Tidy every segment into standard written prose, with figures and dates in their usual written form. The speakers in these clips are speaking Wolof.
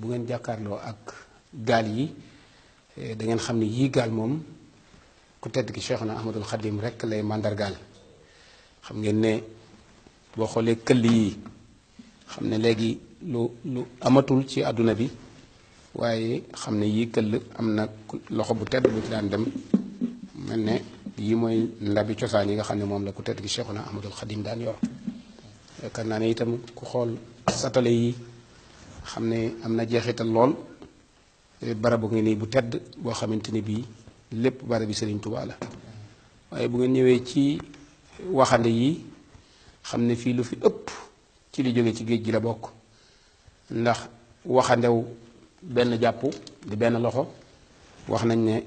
bu ngeen jàkkaarloo ak gaal yi da ngeen xam ne yii gaal moom ku tedd ki Cheikhuna Ahmadul Khadim rek lay màndargaal. xam ngeen ne boo xoolee këll yi xam ne léegi lu amatul ci àdduna bi waaye xam ne yii këll am na loxo bu tedd bu ci daan dem mel ne yii mooy ndabi cosaan yi nga xam ne moom la ku tedd ki Cheikhuna Ahmadul Khadim daan yor. yaakaar naa ne itam ku xool satale yi xam ne am na jeexital lool barabu ngi nii bu tedd boo xamante ni bii lépp barabi Serigne Touba la. waaye bu ngeen ñëwee ci waxande yi xam ne fii lu fi ëpp ci li jóge ci géej gi la bokk ndax waxandew benn jàpp di benn loxo wax nañ ne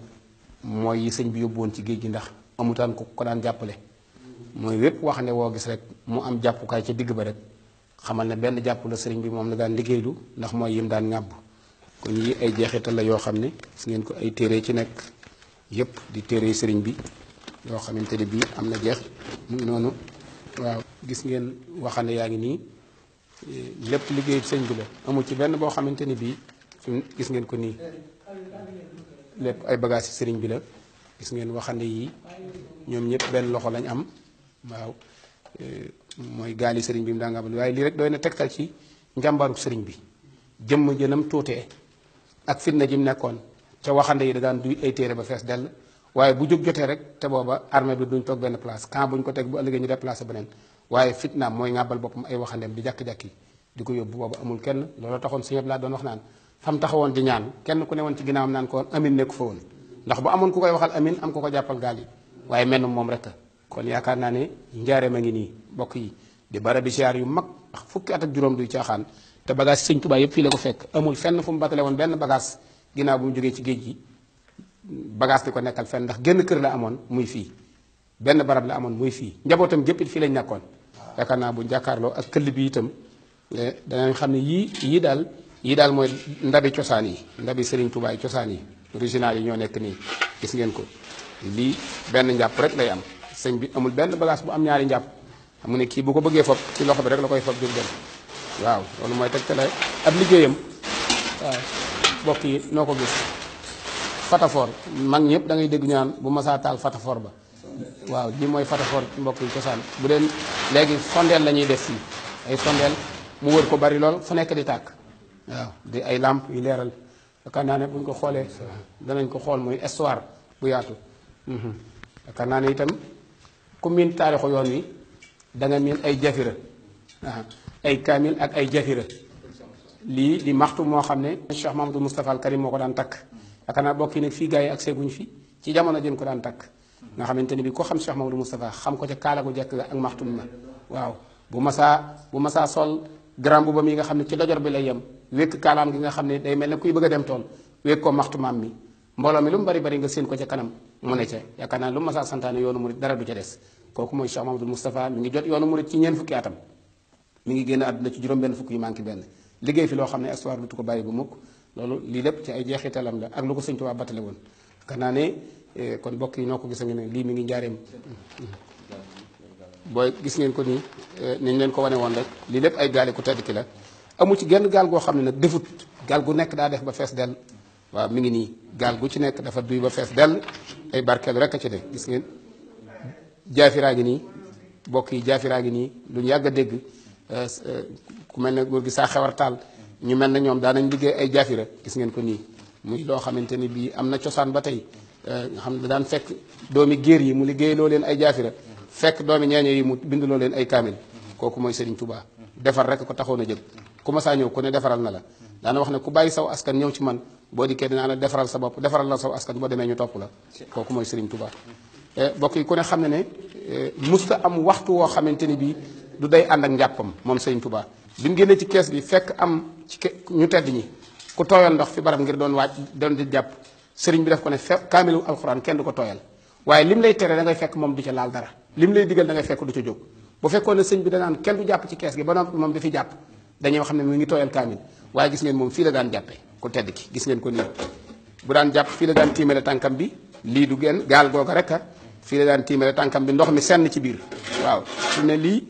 mooy yi sëñ bi yóbbu woon ci géej gi ndax amutaan ko daan jàppale. mooy wépp waxande woo gis rek mu am jàppukaay ca digg ba rek xamal ne benn jàpp la sëriñ bi moom la daan liggéeylu ndax mooy yim daan ŋàbb. kon yi ay jeexital la yoo xam ne gis ngeen ko ay téere ci nekk yépp di téere sëriñ bi yoo xamante ne bii am na jeex mu ngi noonu. waaw gis ngeen waxande yaa ngi nii lépp liggéey sëñ bi la amul ci benn boo xamante ni bii gis ngeen ko nii lépp ay bagages ci sëriñ bi la. gis ngeen waxande yi ñoom ñëpp benn loxo lañ am. waaw mooy gaali sëriñ bi mu daa nga am waaye lii rek doy na tegtal ci njàmbaaruk sëriñ bi jëmm jënam tuutee ak fitna ji mu nekkoon ca waxande yi da daan duy ay téere ba fees dell. waaye bu jóg jotee rek te booba armée bi duñ toog benn place camp buñ ko teg bu ëllëgee ñu déplacé beneen waaye fitnaam mooy ŋàbbal boppam ay waxandeem di jàkki-jàkki di ko yóbbu booba amul kenn. loolu taxoon sëñ Abdu Lahat doon wax naan fam taxawoon di ñaan kenn ku ne woon ci ginnaawam naan ko amin nekku fa woon ndax bu amoon ku koy waxal amin am ko ko jàppal gaal yi waaye menn moom rek kon yaakaar naa ne njaareem a ngi nii mbokk yi di barabi siyaar yu mag ndax fukki at ak juróom duy caaxaan te bagage sëñ Tuubaa yëpp fii la ko fekk amul fenn fu mu batale woon benn bagage ginnaaw bu mu jógee ci géej gi bagage di ko nekkal fenn ndax génn kër la amoon muy fii benn barab la amoon muy fii njabootam gépp it fii lañ nekkoon. yaakaar naa bu jàkkaarloo ak këll bi itam danañ xam ne yii daal mooy ndabi cosaan yi ndabi Serigne Touba yi cosaan yi original yi ñoo nekk nii gis ngeen ko. lii benn njàpp rek lay am sëñ bi amul benn bagage bu am ñaari njàpp xam nga ne kii bu ko bëggee fob ci loxo bi rek la koy fob jur dem. waaw loolu mooy tegtale ab liggéeyam. waaw mbokk yi noo ko gis fatafoor mag ñëpp da ngay dégg ñaan bu masaa taal fatafoor ba. waaw lii mooy fatafoor mbokk yi cosaan bu dee léegi sondeel la ñuy def fii ay sondeel mu wër ko bari lool fu nekk di tàkk. waaw di ay làmp yu leeral yaakaar naa ne buñ ko xoolee danañ ko xool muy histoire bu yaatu. yaakaar naa ne itam ku miin taarixu yoon wi da nga miin ay jafira ay kaamil ak ay jafira lii di maxtu moo xam ne Cheikh Mamadou Moustapha al Karim moo ko daan takk. yaakaar naa bokk yi nag fii gars yi ak seeguñ fi ci jamono jën ko daan takk nga xamante ni bi ko xam Cheikh Mamadou Moustapha xam ko ca kaala gu jekk ga ak maxtum ma. waaw bu masaa sol grand bu ba mi nga xam ne ci dojor bi lay yem wékk kaalaam gi nga xam ne day mel ne kuy bëgg a dem tool wékk ko maxtumaam mi mbooloo mi lu mu bari bari nga séen ko ca kanam mu ne ca yaakaar naa lu mu masaa santaane yoonu murit dara du ca des. kooku mooy Cheikh Mamadou Moustapha mi ngi jot yoonu murit ci ñeent fukki atam mi ngi génn àdduna ci juróom benn fukk yu manqué benn liggéey fi loo xam ne histoire du ko bàyyi bu mukk loolu lii lépp ci ay jeexitalam la ak lu ko sëñ Tuubaa battale woon. yaakaar naa ne kon mbokk yi noo ko gis nga ne lii mi ngi njaareem booy gis ngeen ko nii niñ leen ko wane woon rek lii lépp ay gaali ku tedd ki la amu ci genn gaal goo xam ne nag defut gaal gu nekk daa def ba fees dell. waaw mi ngi nii gaal gu ci nekk dafa duy ba fees dell ay barkeelu rek a ci def gis ngeen jaafiraa ngi nii mbokk yi jaafiraa ngi nii lu ñu yàgg a dégg ku mel ne góor gi saa xewar taal ñu mel ne ñoom daanañ liggéey ay jaafira gis ngeen ko nii muy loo xamante ni bii am na cosaan ba tey nga xam ne daan fekk doomi géer yi mu liggéey loo leen ay jaafira fekk doomi ñeeño yi mu bind loo leen ay kaamil kooku mooy Serigne Touba defar rek ko taxoon a jóg ku ma saa ñëw ku ne defaral na la daana wax ne ku bàyyi saw askan ñëw ci man boo dikkee dinaa la defaral sa bopp defaral la saw askan boo demee ñu topp la kooku mooy Serigne Touba. bokk yi ku ne xam ne ne musta am waxtu woo xamante ni bii du day ànd ak njàppam moom Serigne Touba bi mu génnee ci kees gi fekk am ci ñu tedd ñi ku tooyal ndox fi barab ngir doon waaj doon di jàpp sëriñ bi def ko ne fekk kaamilu alxuraan kenn du ko tooyal waaye lim lay tere da ngay fekk moom du ca laal dara lim lay digal da ngay fekk du ca jóg bu fekkoon ne sëñ bi danaan kenn du jàpp ci kees gi ba noppi moom dafi jàpp dañuy xam ne mu ngi tooyal kaamil waaye gis ngeen moom fii la daan jàppee ku tedd ki gis ngeen ko nii bu daan jàpp fii la daan tiimale tànkam bi lii du genn gaal googa rek fii la daan tiimale tànkam bi ndox mi senn ci biir waaw su ne lii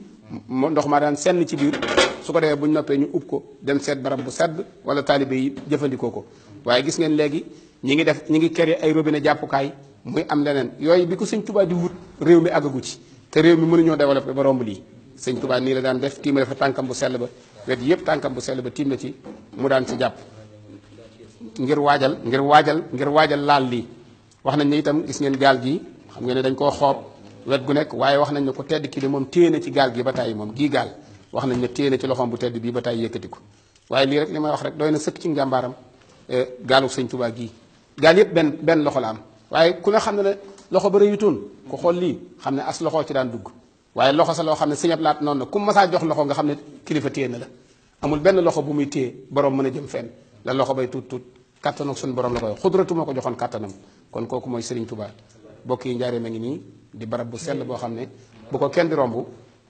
ndox maa daan senn ci biir su ko defee bu ñu noppee ñu ub ko dem seet barab bu sedd wala taalibe yi jëfandikoo ko. waaye gis ngeen léegi ñi ngi créé ay robinet jàppukaay muy am leneen yooyu bi ko sëñ Tuubaa di wut réew mi àggagu ci te réew mi mënuñoo développé ba romb lii. sëñ Tuubaa nii la daan def tiimale fa tànkam bu sell ba wet yëpp tànkam bu sell ba tiim la ci mu daan ci jàpp ngir waajal laal lii. wax nañ ne itam gis ngeen gaal gi xam ngeen ne dañ koo xoob wet gu nekk waaye wax nañ ne ko tedd ki de moom téye na ci gaal gi ba tàyyi moom gii gaal wax nañ ne téye na ci loxoom bu tedd bii ba tàyyi yëkkati ko waaye lii rek li may wax rek doy na sëkk ci njàmbaaram gaalu sëñ Tuubaa gii gaal yëpp benn loxo la am waaye ku ne xam ne ne loxo ba rëyutoon ku xool lii xam ne as loxo ci daan dugg waaye loxo sa loo xam ne sëñab laat noonu na ku masaa jox loxo nga xam ne kilifa téye na la amul benn loxo bu muy téye borom mën a jëm fenn la loxo bay tuut kattan ak suñu borom la koy xudratu moo ko joxoon kattanam kon kooku mooy Serigne Touba bokk yi njaareem a ngi nii di barab bu sell boo xam ne bu ko kenn di romb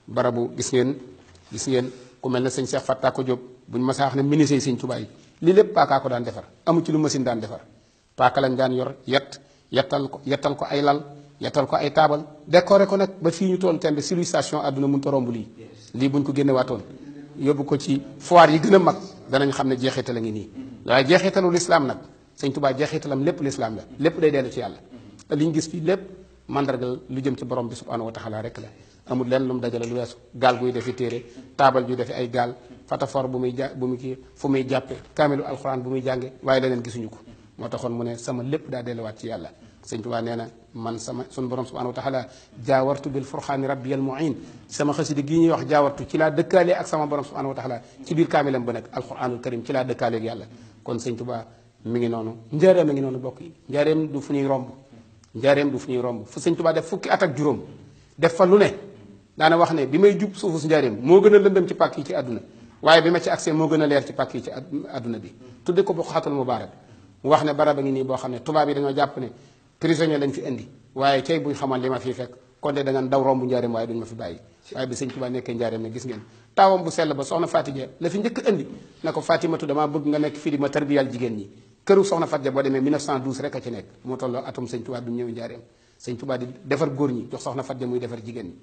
barabu gis ngeen ku mel ne sëñ Cheikh Fatta ko Diop buñ masaa wax ne ministre yi Serigne Touba yi lii lépp paakaa ko daan defar amu ci lu machine daan defar paaka lañ daan yor yettal ko ay lal yettal ko ay taabal décoré ko nag ba fii ñu toll tembe civilisation àdduna mënut a romb lii buñ ko génne waatoon yóbbu ko ci foire yi gën a mag danañ xam ne jeexital a ngi nii waaye jeexitalu lislaam nag sëñ Tuubaa jeexitalam lépp lislaam la lépp day dellu ci yàlla te liñ gis fii lépp mandargal lu jëm ci borom bi subhaanahu wa taala rek la amul lenn lu mu dajale lu weesu gaal guy defi téere taabal ju defi ay gaal fatafor bu muy kii fu muy jàppe kaamilu alxuraan bu muy jànge waaye leneen gisuñu ko moo taxoon mu ne sama lépp daa delluwaat ci yàlla sëñ Tuubaa nee na man sama sunu borom subhaanahu wa taala jaawartu bil furxaani rabbi al muin sama xasida gii ñuy wax jaawartu ci laa dëkkaale ak sama borom subhaanahu wa taala ci biir kaamilam ba nekk alxuraanul karim ci laa dëkkaale ak yàlla kon sëñ Tuubaa mi ngi noonu njaareem a ngi noonu bokk yi njaareem du fu ñuy romb fu sëñ Tuubaa def fukki at ak juróom def fa lu ne daana wax ne bi may jub suufu si njaareem moo gën a lëndëm ci pàkk yi ci àdduna waaye bi ma ci accès moo gën a leer ci pàkk yi ci àdduna bi tudde ko Buqaatul Mubaarak mu wax ne barab a ngi nii boo xam ne tubaab yi dañoo jàpp ne prisonnier lañ fi indi waaye tey buñ xamoon li ma fii fekk kon de dañu daw romb njaareem waaye duñ ma fi bàyyi waaye bi sëñ Tuubaa nekkee njaareem ne gis ngeen taawam bu sell ba soxna Faatija la fi njëkk indi na ko Fatimatu damaa bëgg nga nekk fii di ma tarbiyal jigéen ñi këru soxna Faatija boo demee 1912 rek a ci nekk moo tolloo atum sëñ Tuubaa bi mu ñëw njaareem sëñ Tuubaa di defar góor ñi jox soxna Faatija muy defar jigéen ñi